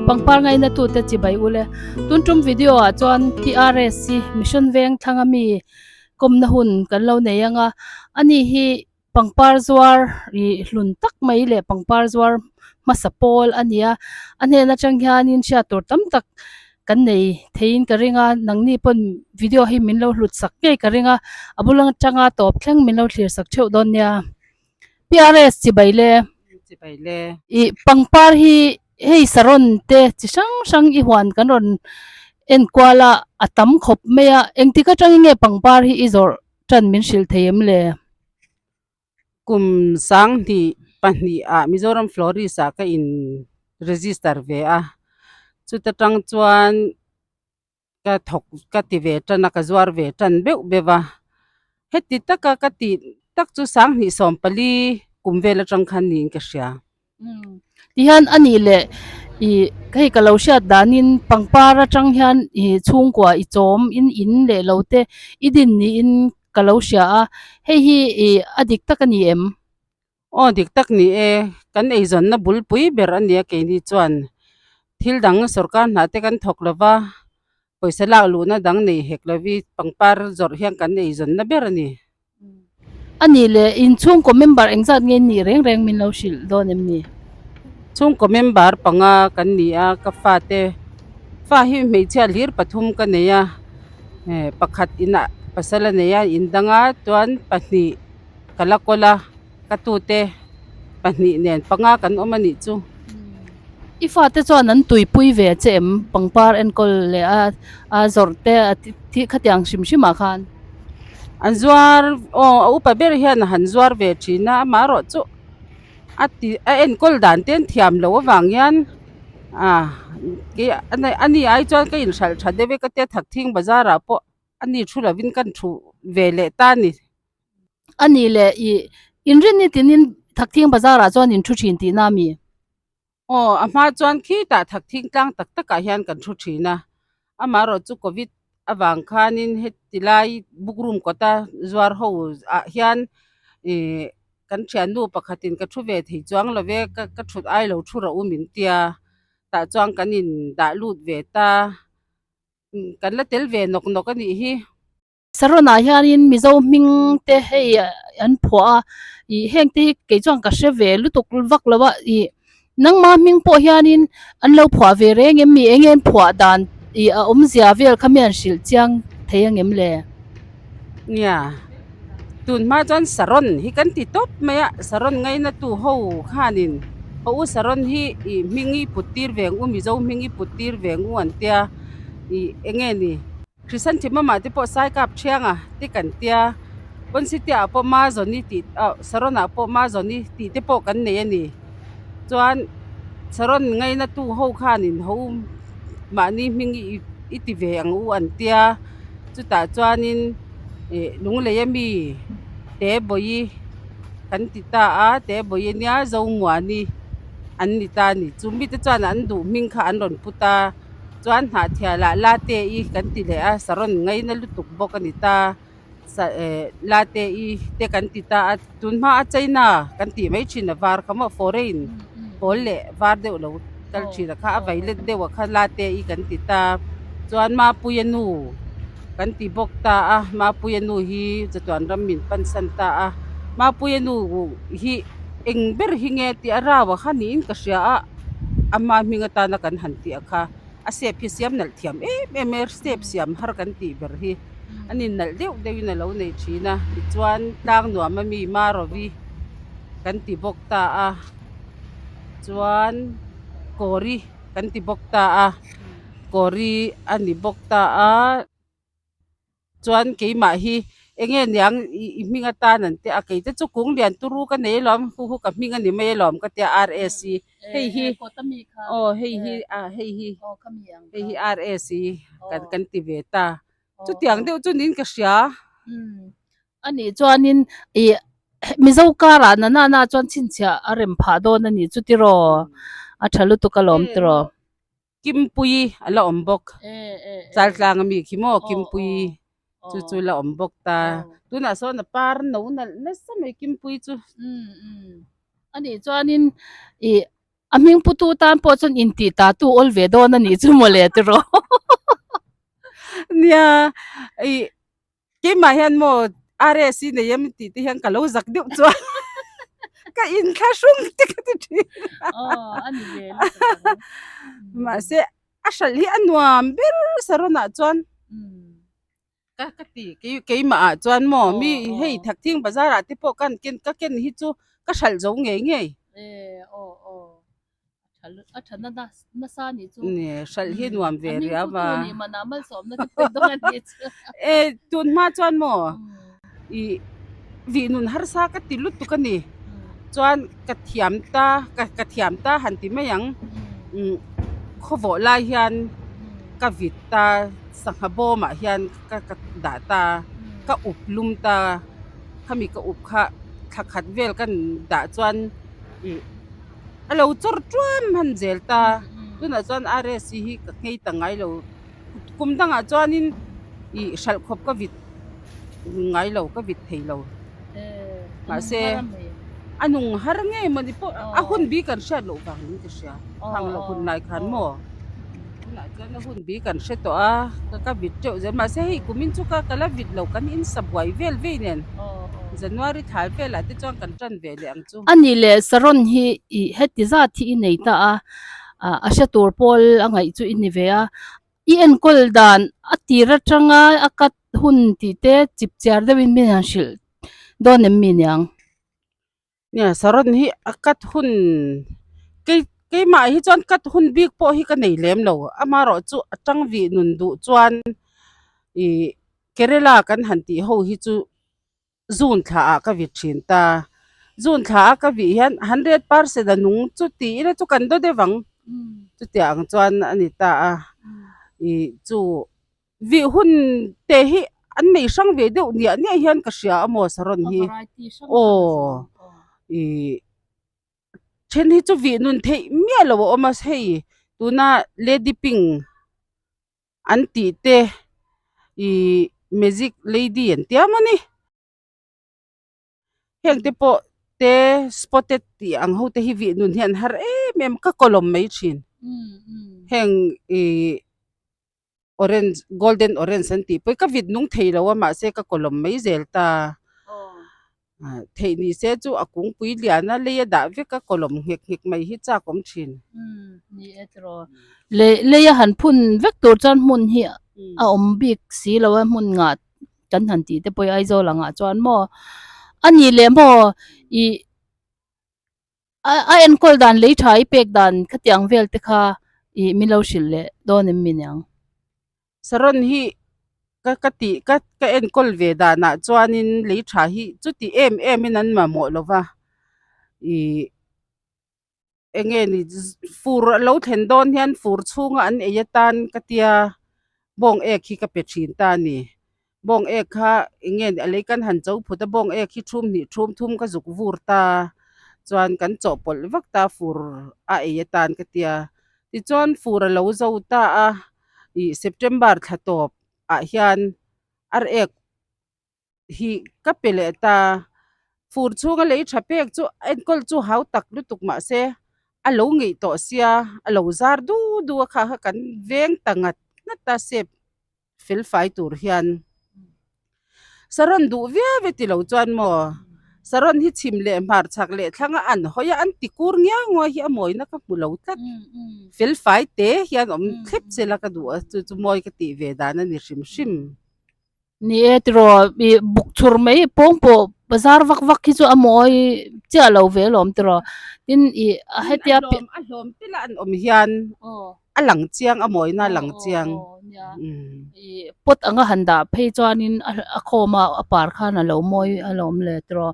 Pangpar ngaina tute chibai ule. Tun tum video ah chuan PRS hi Mission Veng thlanga mi kawmna hun kan lo nei anga ani hi pangpar zuar ih hlun tak mai leh pangpar zuar hmasa pawl a ni a a hnen atang hianin hriat tur tam tak kan nei theiin ka ring a nangni pawn video hi min lo hlut sak ngei ka ring a a bul atanga tawp thleng min lo thlir sak theuh dawn nia P_R_S chibai le chibai le ih pangpar hi hei saron te chi hrang hrang i huan kan rawn en kual a a tam khawp mai a engtik atangin nge pangpar hi i zawrh tan min hrilh thei em le? Kum sanghnih pahnih ah Mizoram Florist ah ka in register ve a, chuta tang chuan ka thawk ka ti ve tan a ka zuar ve tan beuh beuh a, heti taka ka tih tak chu sanghnih sawm pali kum vel atang khan niin ka hria. Tihian a nih leh ih hei ka lo hriat danin pangpar atang hian ih chhungkua i chawm in in leh lo te i din niin ka lo hria a, hei hi ih a dik tak a ni em? Aw dik tak ni e, kan eizawnna bulpui ber a nia keini chuan thil dang sorkar hna te kan thawk lo va, pawisa lak luhna dang nei hek lovi pangpar zawrh hian kan eizawnna ber a ni. A nih leh inchhungkaw member engzat nge nih reng reng min lo hrilh dawn em ni? Chhungkaw member panga kan ni a, ka fate fa hi hmeichhia hlir pathum ka nei a, eh pakhat inah pasal a nei a in danga chuan pahnih ka la kawl a. Ka tute pahnih nen panga kan awm a nih chu. I fate chuan an tuipui ve che em? Pangpar enkawl leh a a zawrh te a thih khatiang hrim hrim ah khan. An zuar aw a upa ber hian a han zuar ve thin a amaherawh chu a ti a enkawl dan te an thiam loh avang hian ah kei a ni ai chuan ka inhralh tha deuh e ka tia Thakthing bazar ah pawh a ni thu lovin kan thu ve leh ta a ni. A nih leh i inrinni tinin Thakthing bazar ah chuan in thu thin tihna a mi? Aw, a hma chuan khitah Thakthing tlang tak takah hian kan thu thin a, amaherawh chu Covid avang khanin heti lai book room kawta zuar ho ah hian ih kan thiannu pakhatin ka thu ve thei chuang lo ve ka ka thut ai lo thu rawh u min tia tah chuan kan in dah lut ve ta, kan la tel ve nawk nawk a nih hi. Saron ah hianin Mizo hming te hei an phuah a ih heng te hi kei chuan ka hre ve lutuk vak lo a ih nangma hming pawh hianin an lo phuah ve reng em mi eng nge an phuah dan ih a awmzia vel kha mi an hrilh chiang thei ang em le? Nia tun hma chuan Saron hi kan ti tawp mai a Saron ngaina tu ho khanin haw u Saron hi ih hming i put tir ve ang u Mizo hming i put tir ve ang u an tia ih eng nge ni. Kristian thim amah te pawh sai kap thiang a ti kan tia pawn city ah pawh Mazawni tih ah Saron ah pawh Mazawni tih te pawh kan nei a ni chuan Saron ngaina tu ho khanin ho mahni hming i i ti ve ang u an tia chutah chuanin ih lunglei ami te bawihi kan ti ta a te bawihi ania Zomuani an ni ta a ni chu mite chuan an duh hming kha an rawn put a. Chuan hnahthialah late i kan ti leh a saron ngaina lutuk bawk a ni ta sa eh late i te kan ti ta a tun hma a china kan tih mai thin a var kha maw foreign pawl leh var deuh lo kal thin a kha a violet deuh a kha late i kan ti ta chuan mapuia nu kan ti bawk ta a mapuia nu hi chatuan ram min pansan ta a mapuia nu hi eng ber hi nge tih a rau a kha niin ka hria a. Ama hming atana kan han tih a kha a step hi siam nalh thiam em em e step siam har kan tih ber hi a ni nalh deuh deuhin a lo nei thin a tichuan tlang nuam ami Marovi kan ti bawk ta a chuan Kawri kan ti bawk ta a Kawri a ni bawk ta a. Chuan keimah hi eng nge niang i hming atan an tia a kei te chu kung lian turu ka nei alawm hu hu ka hming a ni mai alawm ka tia RS i hei hi aw hei hi a hei hi hei hi RS i kan kan ti ve ta chutiang deuh chu niin ka hria. A nih chuanin ih Mizo karah na nana chuan chhinchhiah a rem phah dawn a ni chu tiraw a tha lutuk alawm tiraw. Kimpuii a la awm bawk Chaltlang ami khi maw Kimpuii chu chu la awm bawk ta tunah sawn a par no nalh nasa mai Kimpuii chu. Anih chuanin ih. A hming putu tan pawh chuan intih ta tu awl ve dawn a nih chu mawle tiraw. Nia, ih keimah hian maw RS i nei em tih te hian ka lo zak deuh chuan ka inthlahrung te ka ti thin. Aw, a ni ve lutuk ang. Mahse, a hralh hi a nuam ber Saron ah chuan. Ka ka ti kei keimah ah chuan maw mi hei Thakthing bazar ah te pawh kan ken ka ken hi chu ka hralh zo ngei ngei. E aw aw a tha na nasa nih chu. Ne hralh hi nuam ve riau a. A hming putu nih manah malsawmna te pawh i dawng a nih chu. E tun hma chuan maw i vih nun harsa ka ti lutuk a ni. Chuan ka thiam ta ka ka thiam ta han ti mai ang khawvawh lai hian ka vit ta sangha bawmah hian ka ka dah ta ka up lum ta khami ka up kha thla khat vel ka dah chuan ih a lo chawr tuam han zel ta tunah chuan RS hi ka nghei ta ngai lo kum dangah chuanin ih hralh khawp ka vit ngai lo ka vit thei lo mahse a nung har ngei mawni pawh a hun bi kan hriat loh vang in ka hria khang loh hun lai khan maw tunah chuan a hun bi kan hre tawh a ka vit teuh zel mahse hei kumin chu ka la vit lo kan in sa buai vel vei nen January thla velah te chuan kan tan ve leh ang chu. A nih leh Saron hi ih heti zat hi i nei ta a a hre tur pawl a ngaih chu i ni ve a. I enkawl dan a tir atanga a cut hun tih te chip chiar deuhin min han hrilh dawn em mi niang? Nia Saron hi a cut hun kei keimah hi chuan cut hun bik pawh hi ka nei lem lo amaherawh chu a tang vih nun duh chuan ih Kerala kan han tih ho hi chu June thla ah ka vit thin ta. June thla a ka vih hian 100% a nung chu ti ila chu kan daw deuh ang. Chutiang ang chuan a ni ta a. Ih chu vih hun te hi an nei hrang ve deuh niah niah hian ka hria a maw Saron hi. Aw ih then hi chu vih nun theih miah lo a awm a hei tuna lady pink an tih te ih magic lady an tia maw ni heng te pawh te spotted tih ang ho te hi vih nun hi an har em em ka kawlawm mai thin heng ih orange golden orange an tih pawh hi ka vit nung thei lo a mahse ka kawlawm mai zel ta. Theih ni se chu a kungpui lian a lei a dah vek a kawlawm nghek nghek mai hi chak awm thin. Ni e tiraw. Lei lei a han phun vek tur chuan hmun hi a awm bik si lo a hmun ngah kan han tih te pawh hi Aizawl angah chuan maw a nih leh maw ih a enkawl dan lei tha i pek dan khatiang vel te kha ih min lo hrilh leh dawn em mi niang. Saron hi ka ka tih ka ka enkawl ve danah chuanin lei tha hi chuti em em in an mamawh lo va ih eng nge ni fur a lo thlen dawn hian fur chhunga an ei atan ka tia bawng ek hi ka pe thin ta a ni bawng ek kha eng nge ni a lei kan han cho phut a bawng ek hi thum hnih thum thum ka zuk vur ta chuan kan chawhpawlh vak ta fur a ei atan ka tia tichuan fur a lo zo ta a. Ih September thla tawp ah hian ar ek hi ka pe leh ta fur chhunga lei tha pek chu enkawl chu hau tak lutuk mahse a lo ngeih tawh sia a lo zar du du a kha kha kan veng ta ngat ngat a sep fel fai tur hian. Saron duh viau e tilo chuan maw Saron hi chhim leh hmar chhak leh thlang a an hawi a an ti kur ngiau nguai hi a mawina ka hmu lo tlat fel fai te hian awm thlep che la ka duh a chu chu mawi ka tih ve dan a ni hrim hrim. Ni e tiraw ih buk chhur mai pawng pawh bazar vak vak hi chu a mawi chiah lo ve alawm tiraw tin ih a hetia a hlawm te lah an awm hian a lang chiang a mawina a lang chiang pot anga han dah phei chuanin a khawm a a par khan a lo mawi a lo awm le tiraw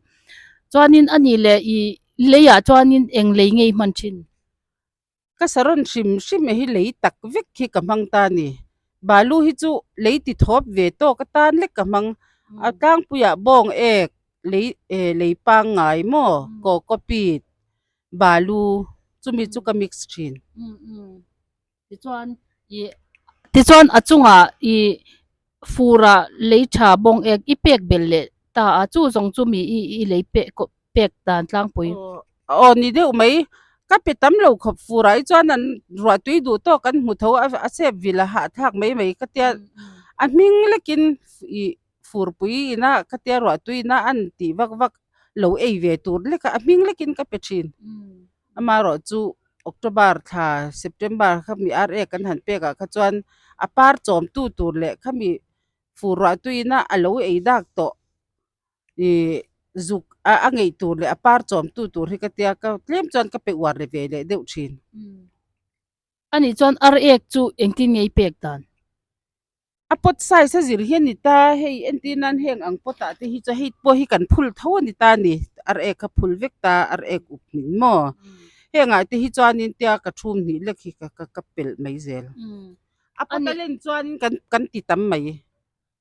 chuanin a nih leh ih leiah chuanin eng lei ngei hman thin ka saron hrim hrim hi lei tak vek hi ka hmang ta a ni balu hi chu lei ti thawp ve tawk atan lek ka hmang a tlangpuiah bawng ek lei eh lei pangngai maw cocopeat balu chumi chu ka mix thin. Tichuan ih tichuan a chungah ih furah lei tha bawng ek i pek belh leh ta a chu zawng chu mi i i lei pek pek dan tlangpui. Aw ni deuh mai. Ka pe tam lo khawp fur ah hi chuan an ruah tui duh tawk an hmu tho a a chep vil a hahthlak mai mai ka tia a hming lekin ih furpui ina ka tia ruah tui ina an tih vak vak lo ei ve tur lek a a hming lekin ka pe thin amaherawhchu October thla September khami ar ek kan han pek ah kha chuan a par chawm tu tur leh khami fur ruah tui ina a lo ei dak tawh. Ih zuk a a ngeih tur leh a par chawm tu tur hi ka tia ka tlem chuan ka pe uar leh ve leh deuh thin. Anih chuan ar ek chu engtin nge i pek dan? A pot size a zir hi a ni ta, hei entir nan heng ang pot ah te hi chu hei pawh hi kan phul tho a ni ta ni, ar ek kha phul vek ta ar ek up hmin maw? Heng ah te hi chuanin tia ka thum hnih lek hi ka ka pelh mai zel. A pot a len chuanin kan kan ti tam mai.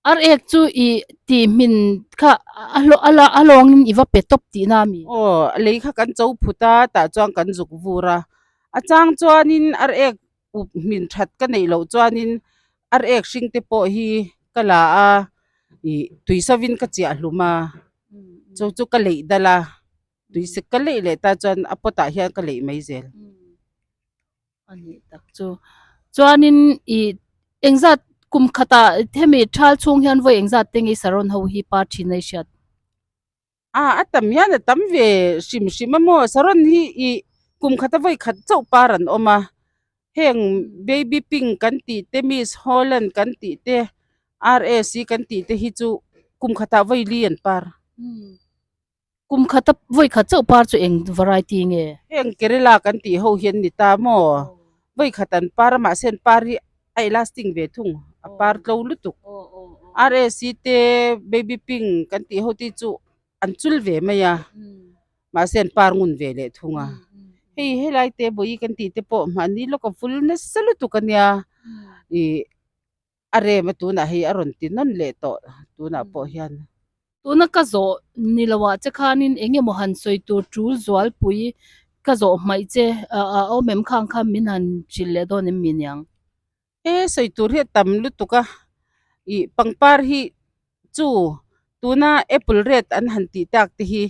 Ar ek chu i tih hmin kha a hlawh a la a lawngin i va pe tawp tihna a mi? Aw, a lei kha kan cho phut a, tah chuan kan zuk vur a. A chang chuanin ar ek up hmin that ka neih loh chuanin ar ek hring te pawh hi ka la a, ih tui sovin ka chiah hlum a, chu chu ka leih dal a, tui sik ka leih leh ta chuan a pot ah hian ka leih mai zel. A nih tak chu. Chuanin i engzat kum khatah hemi thal chhung hian vawi engzat te nge saron ho hi par thin a i hriat? A a tam hian a tam ve hrim hrim a maw saron hi i kum khata vawi khat chauh par an awm a heng baby pink kan tih te miss holland kan tih te rsa kan tih te hi chu kum khatah vawi li an par. Kum khata vawi khat chauh par chu eng variety nge? Heng Kerala kan tih ho hian ni ta maw? Vawi khat an par a mahse an par hi a elastic ve thung a par tlo lutuk. RAC te baby pink kan tih ho te chu an chul ve mai a mahse an par ngun ve leh thung a. Hei helai te bawi kan tih te pawh mahni lawk a vul nasa lutuk a nia ih. A rem a tunah hei a rawn ti nawn leh tawh tunah pawh hian. Tuna ka zawh ni lo ah che khanin eng emaw han sawi tur tul zualpui ka zawh hmaih che a awm em khang kha min han hrilh leh dawn em mi niang? E sawi tur hi a tam lutuk a, ih pangpar hi chu tuna apple red an han tih tak te hi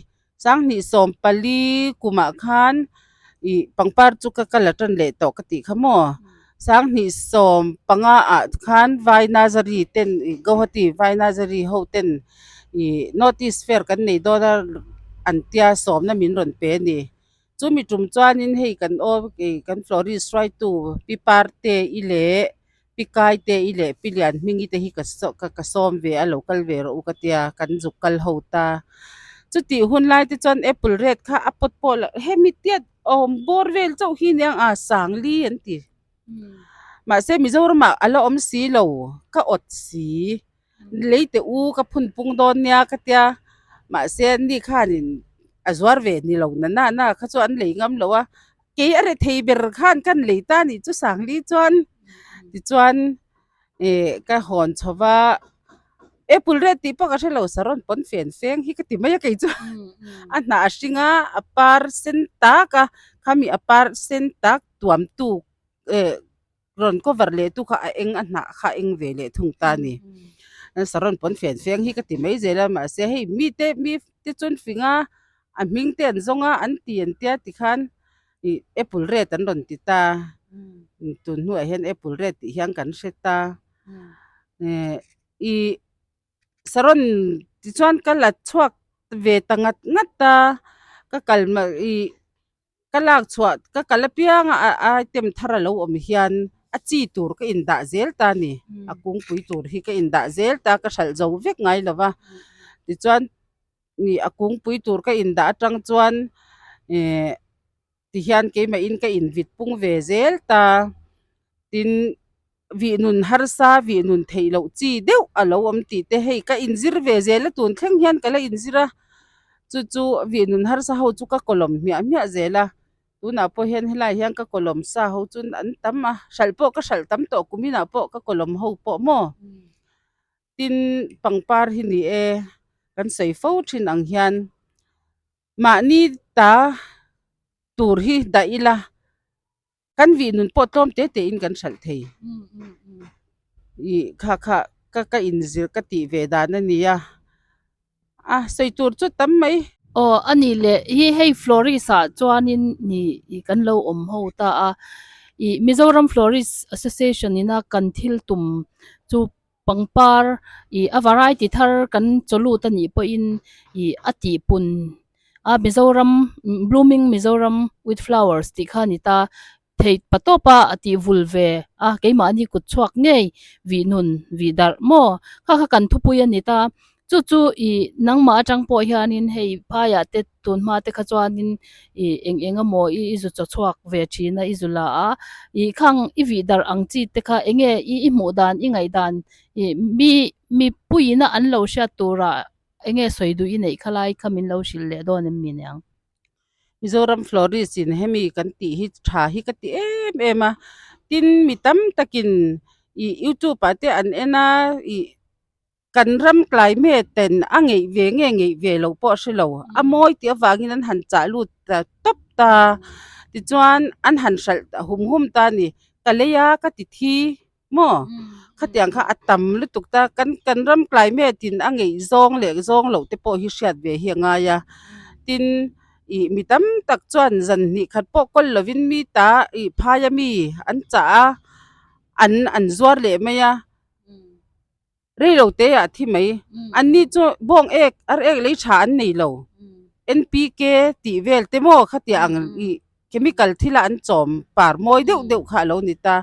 sanghnih 14 kumah khan ih pangpar chu ka kal a tan leh tawh ka tih kha maw sanghnih 15 ah khan vai nursery ten ih Guwahati vai nursery ho ten ih north east fair kan nei dawn a an tia sawmna min rawn pe a ni chumi tum chuanin hei kan aw ih kan florist hruaitu pi parte i leh Pi Kai te i leh Pi Lian Hmingi te hi ka ka sawm ve a lo kal ve rawh u ka tia kan zuk kal ho ta. Chutih hun lai te chuan apple red kha a pawt pawh loh hemi tiat awm bawr vel chauh hi aniang a sangli an ti. Mahse Mizoramah a la awm si lo ka awt si lei teh u ka phun pung dawn nia ka tia mahse ani khanin a zuar ve ni lo na na na kha chu an lei ngam lo a. Kei a rethei ber khan kan lei ta nih chu Sangli chuan tichuan ih ka hawn chho va apple red tih pawh ka hre lo saron pawn fen feng hi ka ti mai a kei chu a hnah a hring a a par sen tak a khami a par sen tak tuam tu eh rawn cover leh tu kha a eng a hnah kha a eng ve leh thung ta a ni saron pawn fen feng hi ka ti mai zel a mahse hei mite mi te chuan fing a a hming te an zawng a an ti an tia tikhan ih apple red an rawn ti ta tun hnuah hian apple red tih hian kan hre ta eh ih saron tichuan ka la chhuak ve ta ngat ngat a ka kal ih. Ka lak chhuah ka kal apiang a a item thar a lo awm hian a chi tur ka indah zel ta a ni a kungpui tur hi ka indah zel ta ka hralh zo vek ngai lo va tichuan ih a kungpui tur ka indah atang chuan eh tihian keimahin ka invit pung ve zel ta tin vih nun harsa vih nun theih loh chi deuh a lo awm tih te hei ka inzir ve zel a tun thleng hian ka la inzir a chu chu vih nun harsa ho chu ka kawlawm hmiah hmiah zel a tunah pawh hian helaiah hian ka kawlawm sa ho chu an tam a hralh pawh ka hralh tam tawh kum inah pawh ka kawlawm ho pawh maw tin pangpar hi ni e kan sawi fo thin ang hian. Mahni ta tur hi dah ila kan vih nun pawh tlawm te te in kan hralh thei ih kha kha ka ka inzir ka tih ve dan a nia a sawi tur chu tam mai. Aw a nih leh hi hei florist ah chuanin nih ih kan lo awm ho ta a ih Mizoram Florist Association ina kan thil tum chu pangpar ih a variety thar kan chaw lut a nih pawhin ih a tih pun a Mizoram blooming Mizoram with flowers tih kha a ni ta. Theih pa tawp a a tih vul ve a, keimahni kut chhuak ngei vih nun vih darh maw? Kha kha kan thupui a ni ta. Chu chu ih nangmah atang pawh hianin hei phaiah te tun hma te kha chuanin ih eng eng emaw i i zu chaw chhuak ve thin a i zu la a, ih khang i vih darh ang chi te kha eng nge i i hmuh dan i ngaih dan ih mi mipuiin a an lo hriat turah eng nge sawi duh i neih kha lai kha min lo hrilh leh dawn em mi niang? Mizoram Florist in hemi kan tih hi tha hi ka ti em em a tin mi tam takin ih youtube ah te an en a ih kan ram climate ten a ngeih ve nge ngeih ve loh pawh a hre lo a mawi tih avangin an han chah lut ta tawp ta tichuan an han hralh ta hum hum ta a ni ka lei a ka ti thi maw khatiang kha a tam lutuk ta kan kan ram climate in a ngeih zawng leh zawng loh te pawh hi hriat ve hi a ngai a tin ih mi tam tak chuan zan hnih khat pawh kawl lovin mi ta ih phai a mi an chah a an an zuar leh mai a. Rei lo te ah thi mai. An ni chu bawng ek ar ek lei tha an nei lo. NPK tih vel te maw khatia ang ih chemical thil a an chawm par mawi deuh deuh kha a lo ni ta.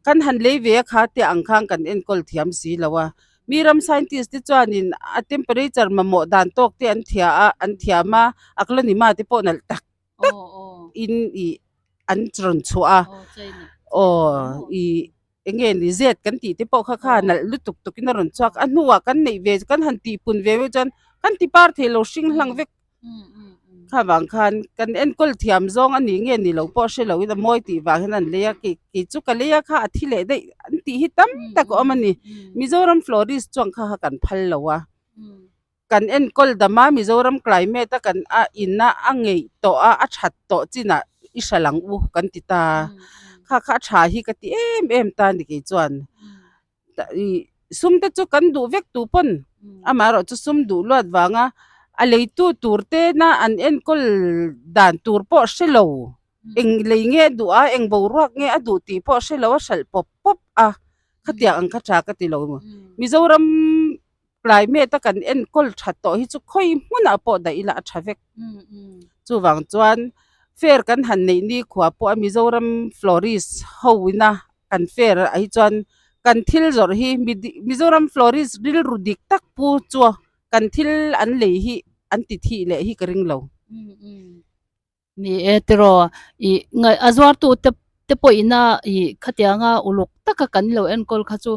Kan han lei ve a kha te ang khan kan enkawl thiam si lo a. Mi ram scientist te chuanin a temperature mamawh dan tawk te an thia a an thiam a aglaonema te pawh nalh tak tak in ih an rawn chhuah a aw ih eng nge ni zet kan tih te pawh kha kha nalh lutuk tuk in a rawn chhuak a hnuah kan neih ve kan han tih pun ve mai chuan kan ti par thei lo hring hlang vek kha vang khan kan enkawl thiam zawng a nih nge ni lo pawh hre lo in a mawi tih vang hian an lei a kei kei chu ka lei a kha a thi leh daih an tih hi tam tak a awm a ni Mizoram florist chuan kha kha kan phal lo a. Kan enkawl dam a, Mizoram climate a kan a in a a ngeih tawh a, a that tawh chinah i hral ang u kan ti ta. Kha kha a tha hi ka ti em em ta ni kei chuan. Ih sum te chu kan duh vek tu pawn amaherawh chu sum duh luat vanga a leitu tur te na an enkawl dan tur pawh hre lo. Eng lei nge a duh a, eng boruak nge a duh tih pawh hre lo a hralh pawp pawp a. Khatiang ang kha tha ka ti lo. Mizoram Climate a kan enkawl that tawh hi chu khawi hmunah pawh daih ila a tha vek. Chuvang chuan fair kan han neih ni khua pawh a Mizoram florist ho ina kan fair ah hi chuan kan thil zawrh hi Mizoram florist rilru dik tak pu chu kan thil an lei hi an ti thih leh hi ka ring lo. Ni e tiraw ih ngaih a zuartu te te pawh ina ih khatianga uluk taka kan lo enkawl kha chu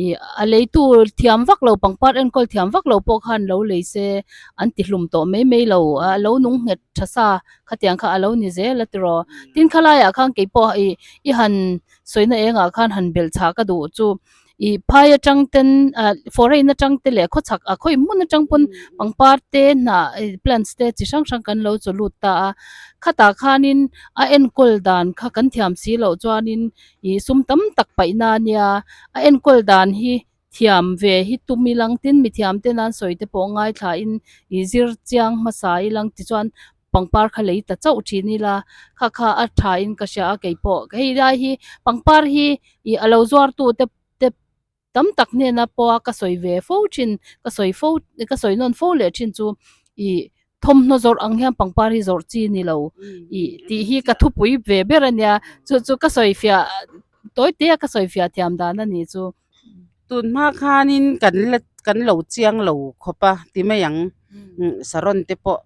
ih a leitu thiam vak lo pangpar enkawl thiam vak lo pawh khan lo lei se an ti hlum tawh mai mai lo a lo nung nghet tha sa khatiang kha a lo ni zel a tiraw tin khalaiah khan keipawh ih i han sawina engah khan han belh chhah ka duh chu. Ih phai atang ten ah foreign atang te leh khawchhak a khawi hmun atang pawn pangpar te hnah ih plants te chi hrang hrang kan lo chaw lut ta a khatah khanin a enkawl dan kha kan thiam si loh chuanin ih sum tam tak paih na ania a enkawl dan hi thiam ve hi tum ilang tin mithiam te nan sawi te pawh ngaithla in ih zir chiang hmasa ilang tichuan pangpar kha lei ta chauh thin ila kha kha a tha in ka hria a keipawh hei lai hi pangpar hi ih a lo zuar tu te te tam tak hnena pawha ka sawi ve fo thin ka sawi fo ka sawi nawn fo leh thin chu ih thawmhnaw zawrh ang hian pangpar hi zawrh chi ni lo ih tih hi ka thupui ve ber a nia chu chu ka sawi fiah tawi te a ka sawi fiah thiam dan a ni chu. Tun hma khanin kan la kan lo chiang lo khawp a ti mai ang saron te pawh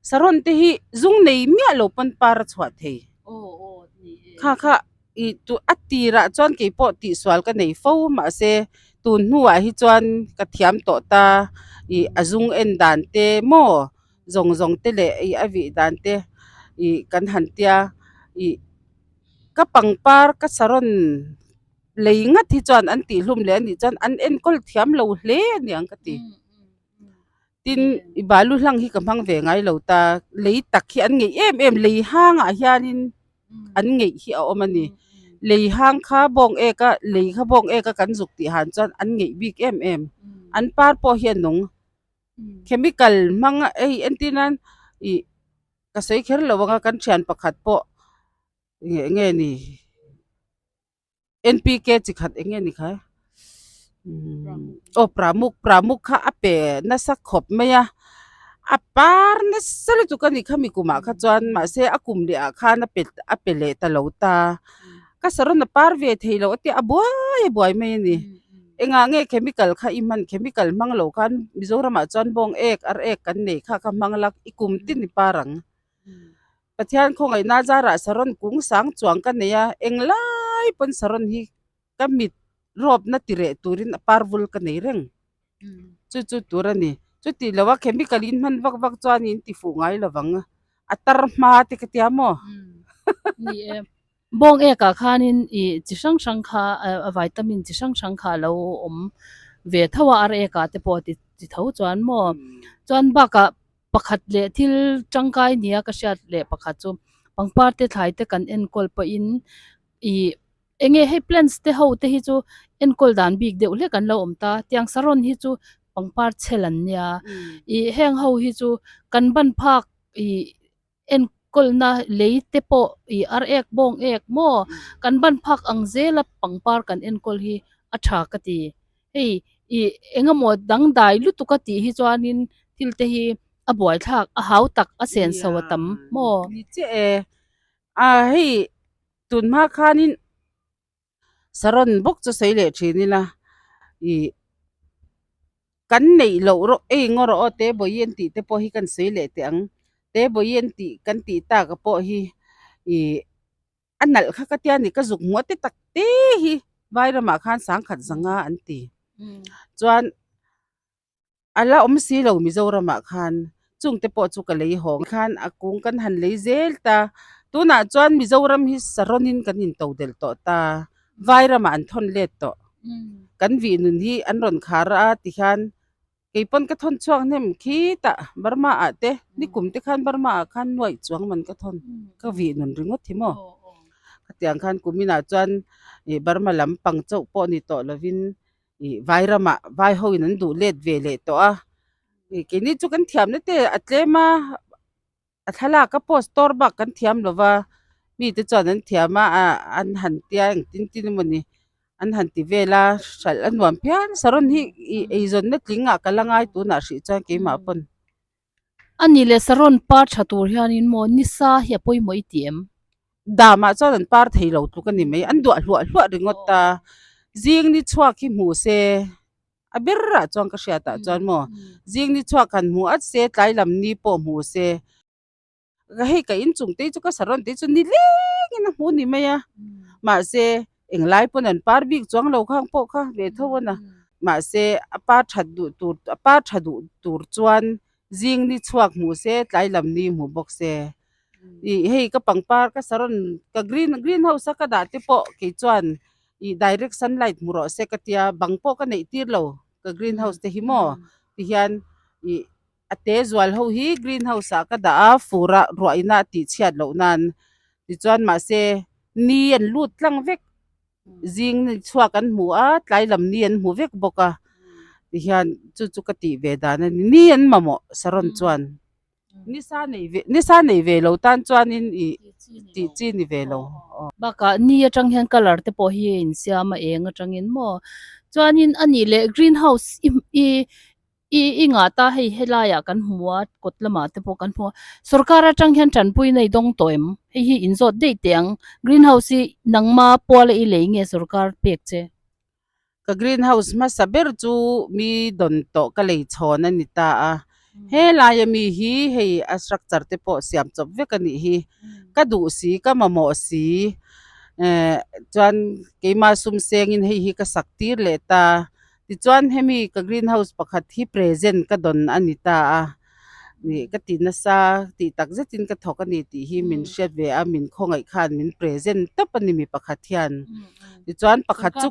saron te hi zung nei miah lo pawn par a chhuah thei kha kha ih tu a tirah chuan kei pawh tihsual ka nei fo mahse tun hnuah hi chuan ka thiam tawh ta ih a zung en dan te maw zawng zawng te leh ih a vih dan te ih kan han tia ih ka pangpar ka saron. Lei ngat hi chuan an tihhlum leh a nih chuan an enkawl thiam lo hle a niang ka ti. Tin, i balu hlang hi ka hmang ve ngai lo ta, lei tak hi an ngeih em em, lei hangah hianin an ngeih hi a awm a ni. Lei hang kha bawng ek a, lei kha bawng ek a kan zuk tih han chuan an ngeih bik em em. An par pawh hi a nung. Chemical hmang hei entir nan. Ih ka sawi kher lo anga kan thian pakhat pawh eng nge ni NPK chi khat eng nge ni kha aw pramuk pramuk kha a pe nasa khawp mai a a par nasa lutuk a ni khami kumah kha chuan mahse a kum leh ah khan a pe a pe leh ta lo ta ka saron a par ve thei loh a tia a buai a buai mai a ni engah nge chemical kha i hman chemical hmang lo khan Mizoramah chuan bawng ek ar ek kan nei kha kha hmang la i kum tin i par ang. Pathian khawngaihna zarah saron kung sang chuang ka nei a, englai pawn saron hi ka mit rawpna ti reh turin a par vul ka nei reng. Chu chu tur a ni. Chuti lo a chemical in hman vak vak chuan in ti fuh ngai lo vang. A tar hma te ka tia maw? Ni e. Bawng ekah khanin ih chi hrang hrang kha a vitamin chi hrang hrang kha a lo awm ve tho a, ar ekah te pawh ti tho chuan maw. Chuan bakah Pakhat leh thil tangkai nia ka hriat leh pakhat chu pangpar te thlai te kan enkawl pawhin ih eng nge hei plants te ho te hi chu enkawl dan bik deuh hlek an lo awm ta tiang saron hi chu pangpar chhel an nia ih heng ho hi chu kan ban phak ih enkawlna lei te pawh ih ar ek bawng ek maw kan ban phak ang zela pangpar kan enkawl hi a tha ka ti. Hei ih eng emaw dangdai lutuk a tih hi chuanin thil te hi a buaithlak a hau tak a sen so a tam maw? Ni chiah e. A hei tun hma khanin saron bawk chu sawi leh thin ila ih kan neih loh rawh ei ngaw rawh aw te bawihi an tih te pawh hi kan sawi leh teh ang. Te bawihi an tih kan tih tak a pawh hi ih. A nalh kha ka tia ni ka zuk hmuh a te tak te hi vai ramah khan sangkhat zanga an ti chuan a la awm si lo Mizoramah khan chung te pawh chu ka lei hawng khan a kung kan han lei zel ta tunah chuan Mizoram hi saron in kan in to del tawh ta vai ramah an thawn let tawh kan vih nun hi an rawn khar a tikhian. Kei pawn ka thawn chhuak hnem khitah Burma ah te nikum te khan Burma ah khan nuaih chuang man ka thawn ka vih nun ringawt hi maw khatiang khan kuminah chuan ih Burma lam pang chauh pawh ni tawh lovin ih vai ramah vai ho in an duh let ve leh tawh a ih keini chu kan thiamna te a tlem a. A thlalak a post tawr bak kan thiam lo va, mite chuan an thiam a ah an han tia engtin tin emawni an han ti vel a hralh a nuam phian saron hi ih eizawnna tling ah ka la ngai tunah hrih chuan keimah pawn. A ni leh saron par tha tur hianin maw nisa hi a pawimawh i ti em? Damah chuan an par thei lo tluk a ni mai, an duah hluah hluah ringawt a, zing ni chhuak hi hmu se. A berah chuan ka hriat ah chuan maw zing ni chhuak han hmu at se tlai lam ni pawh hmu se hei ka inchung te chu ka saron te chu ni leng in a hmu ni mai a mahse englai pawn an par bik chuang lo khang pawh kha ve tho a na mahse a par that duh tur a par tha duh tur chuan zing ni chhuak hmu se tlai lam ni hmu bawk se ih hei ka pangpar ka saron ka green green house a ka dah te pawh kei chuan ih direct sunlight hmu rawh se ka tia bang pawh ka neih tir lo ka green house te hi maw ti hian ih a te zual ho hi green house ah ka dah a fur ah ruah ina a tih chhiat loh nan tichuan mahse ni an lut tlang vek zing chhuak an hmu a tlai lam ni an hmu vek bawk a ti hian chu chu ka tih ve dan a ni ni an mamawh saron chuan. Nisa nei ve nisa nei ve lo tan chuanin ih tih chi ni ve lo. Bakah ni atang hian colour te pawh hi a insiam a eng atangin maw chuanin a nih leh green house i i i i ngah ta hei helaiah kan hmu a kawt lamah te pawh kan hmu a sorkar atang hian tanpui na i dawng tawh em hei hi inzawt daih teh ang green house hi nangma puala i lei nge sorkar pek che. Ka green house hmasa ber chu mi dawn tawh ka lei chhawn a ni ta a, helai ami hi hei a structure te pawh siam chawp vek a nih hi, ka duh si ka mamawh si eh chuan keima sum sengin hei hi ka sak tir leh ta, tichuan hemi ka green house pakhat hi present ka dawn a ni ta a. Nih ka ti nasa tih tak zetin ka thawk a ni tih hi min hriat ve a, min khawngaih khan min present tawp a ni mi pakhat hian. Tichuan pakhat chu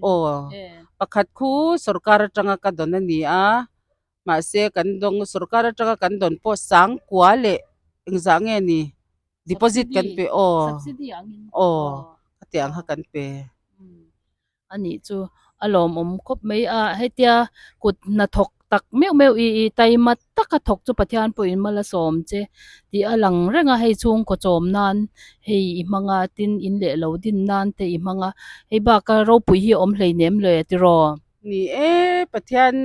aw pakhat khu sorkar atanga ka dawn a ni a, mahse kan dawng sorkar atanga kan dawn pawh sangkua leh engzah nge ni deposit kan pe aw aw khatiang kha kan pe. A nih chu a lawmawm khawp mai a, hetia kut hnathawk. tak meuh meuh i i taima taka thawk chu Pathian pawhin mal a sawm che tih a lang reng a, hei chhungkaw chawm nan hei i hmang a tin in leh lo din nan te i hmang a, hei baka ropui hi a awm hleinem le tiraw? Ni e, Pathian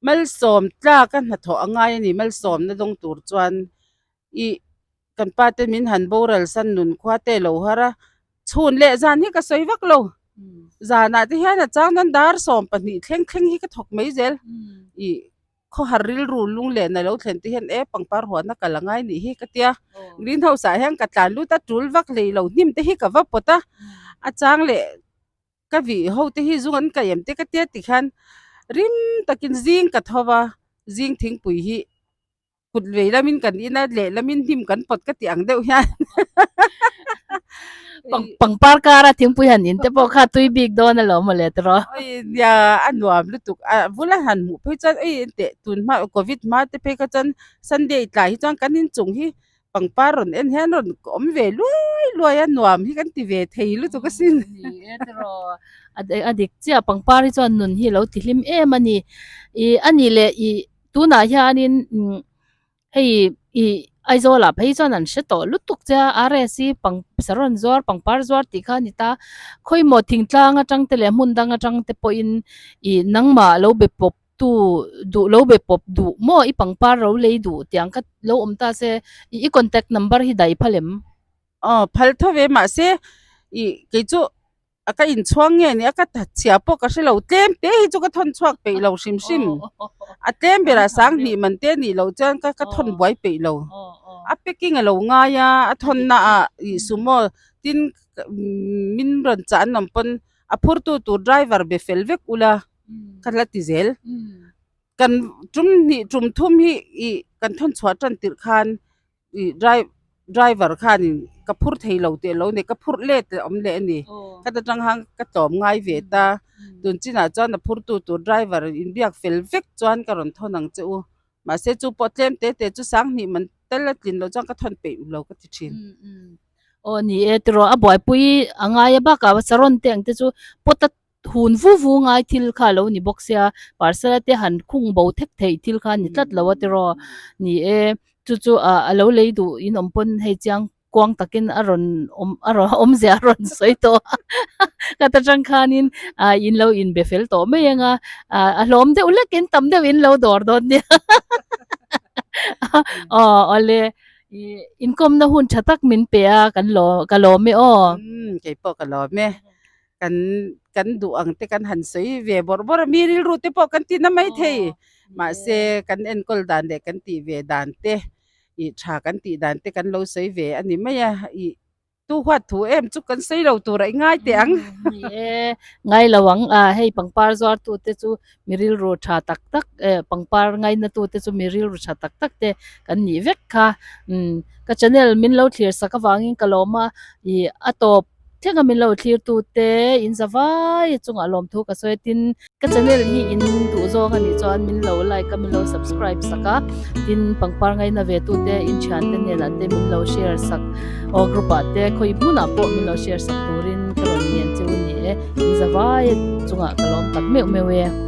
malsawm tlak a hnathawh a ngai a ni, malsawmna dawng tur chuan i kan pa te min han boral san nun khua te lo har a, chhun leh zan hi ka sawi vak lo, zanah te hian a chang nan dar 12 thleng thleng hi ka thawk mai zel, i khawhar rilru lung leh na lo thlen te hian e pangpar huan a kal a ngai nih hi ka tia, green house ah hian ka tlan lut a tul vak hlei lo hnim te hi ka va pawt a, a chang leh ka vih ho te hi zung an kaih em te ka tia tikhian rim takin zing ka tho va, zing thingpui hi. Kut vei lamin kan in a, leh lamin hnim kan pawt ka tih ang deuh hian. Pangpar kara thingpui han in te pawh kha tui bik dawn alawm mawle tiraw. Oi nia a nuam lutuk a bula han hmuh phei chuan oi teh tun hma covid hma te phei kha chuan Sunday tlai hi chuan kan inchung hi pangpar rawn en hian rawn awm ve luai luai a nuam hi kan ti ve thei lutuk asin. Ni e tiraw a dik chiah pangpar hi chuan nun hi a lo ti hlim em a ni. Ih a nih leh ih Tunah hianin hei ih Aizawlah phei chuan an hre tawh lutuk che a, RS hi pang saron zuar pangpar zuar tih kha a ni ta. Khawimaw thingtlang atang te leh hmun dang atang te pawhin ih nangmah lo be pawp tu duh lo be pawp duh maw i pangpar ro lei duh tiang kha lo awm ta se i contact number hi daih phal em? Aw phal tho ve mahse ih kei chu a ka inchhuang nge ni a ka that chhia pawh ka hre lo tlem te hi chu ka thawn chhuak peih lo hrim hrim a tlem berah sanghnih man te nih loh chuan ka ka thawn buai peih lo a packing a lo ngai a a thawn na ah ih sumo tin min rawn chah an awm pawn a phur tu tur driver be fel vek ula ka la ti zel kan tum hnih tum thum hi ih kan thawn chhuah tan tirh khan. Ih drive driver khanin ka phur thei lo teh lo ni ka phurh let leh awm leh a ni ka ta tang khan ka tlawm ngai ve ta tun chinah chuan a phur tu tur driver inbiak fel vek chuan ka rawn thawn ang che u mahse chu pawh tlem te te chu sanghnih man tel a tlin loh chuan ka thawn peih lo ka ti thin. Aw ni e tiraw a buaipui a ngai a bakah saron te ang te chu pawt a Hun vu vu ngai thil kha a lo ni bawk sia, parcel te han khung bo thek theih thil kha a ni tlat lo a tiraw. Ni e, chu chu ah a lo lei duh in awm pawn hei chiang kuang takin a rawn awm a rawn awmzia a rawn sawi tawh a, ka ta tang khanin ah in lo inbe fel tawh mai ang a, ah a hlawm deuh hlek in tam deuh in lo dawr dawn nia aw awle ih inkawmna hun tha tak min pe a kan law ka lawm e aw. Umm keipawh ka lawm e. kan kan duh ang te kan han sawi ve bawrh bawrh a mi rilru te pawh kan ti na mai thei mahse kan enkawl dan leh kan tih ve dan te ih tha kan tih dan te kan lo sawi ve a ni mai a ih tu huat thu em chu kan sawi lo tur a i ngai teh ang. Ni e ngai lo ang a hei pangpar zuar tu te chu mi rilru tha tak tak eh pangpar ngaina tu te chu mi rilru tha tak tak te kan nih vek kha umm ka channel min lo thlir sak avangin ka lawm a ih a tawp. Thlenga min lo thlir tu te in za vai chungah lawmthu ka sawi a tin ka channel hi in duh zawng a nih chuan min lo like a min lo subscribe sak a tin pangpar ngaina ve tu te in thian te hnenah te min lo share sak aw group ah te khawi hmunah pawh min lo share sak turin ka rawn ngen cheu a ni e in za vai chungah ka lawm tak meuh meuh e.